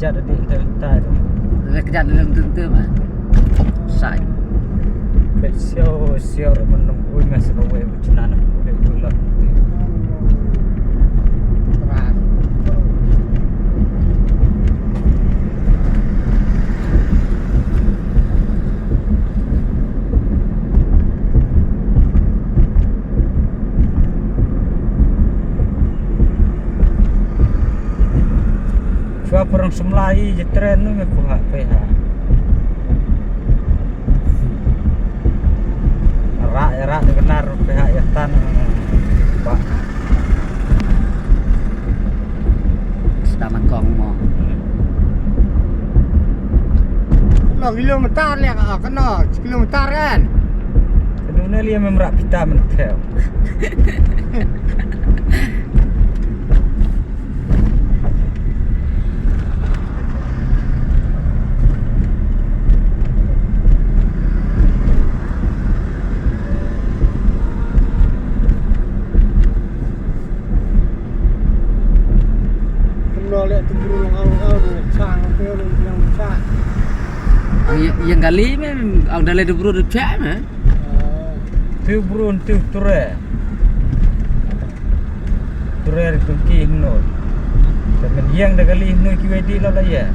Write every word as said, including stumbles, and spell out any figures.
Ya, da di entai, entai tu. Lek jan lem tu, tu mah. Sai. Pek siau, siau, dah menung. Ui, masih bawa, ui, cina nak. Ui, ui, lah. Terang. Shuwa pyrshang semlai je tren nu me puha peha. Rak, rak de benar peha ya tan. Ba. Setaman kong mo. Lo kilometer le ka kena, kilometer kan? Keduna lia memrak pita mentel. Kumno leh tu bru long au long au long chang te long bilang chang. Yang, yang kali mem, au dale tu bru tu chak mem. Tu bru tu ture. Ture tu ki hno. Te men yang da kali hno ki wedi lo la ya.